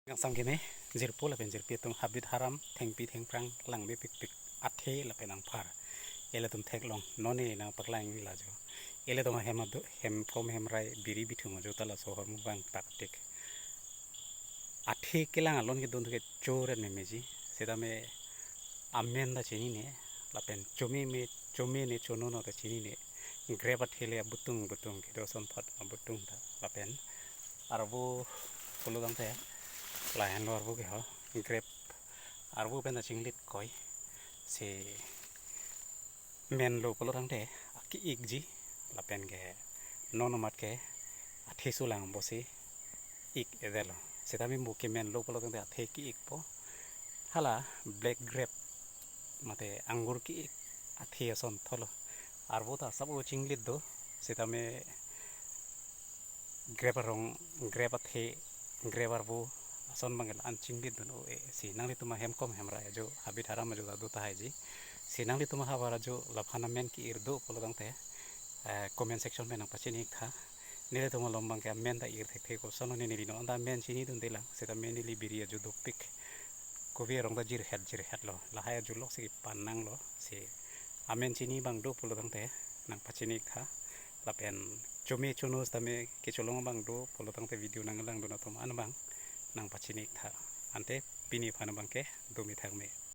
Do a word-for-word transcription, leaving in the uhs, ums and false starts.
Kangsam keme, jirpo lapen jirpi atum, habit haram, thengpi thengphrang, langmepikpik athe lapen angphar. Ilitum theklong, non ne nangpaklang la jo. Ilitum hem adu, hem kom hem rai, biri bithung ajo ta laso ahormu abang taktik. Athe kelang alon kedun ke choren memeji. Setame amen ta chinine, lapen chome me, chome ne chono no ta chinine. Grape athe le abutung butung kedo ason thot abutung ta. Lapen arvo pulo tangte, lahenlo arvo ke ho, grape arvo pen ta chinglit koi. Si menlo pulo tangte, aki-ikji, lapen ke non amat ke athe sulang bosi ik-edetlo. Setame mo kemenlo pulo tangte athe ki-ikpo. Hala black grape mate anggur ki-ik athe ason thotlo. Arvo ta sabo chinglit do. Setame grape arong, grape athe, grape arvo ason abang ke la-an chinglit dun o e. Si nanglitum ahem kom hem rai ajo, habit haram ajo ta do tahaiji. Si nanglitum ahavar ajo laphan amen ki-ir do pulo tangte, eh, comment section pen nangpachini-ik tha. Nelitum alom abang ke amen ta ir thekthe, koson ne neli non ta amen chinidunde lang. Setame neli biri ajo dopik. Kopi arong ta jirhet jirhetlo. Lahai ajo lok si kipan nanglo. Si amen chini abang do pulo tangte nangpachini-ik tha. Lapen chome chono setame kecholong abang do pulo tangte video nanglangdun atum an abang nangpachini-ik tha. Ante pini aphan abang ke do me thak me.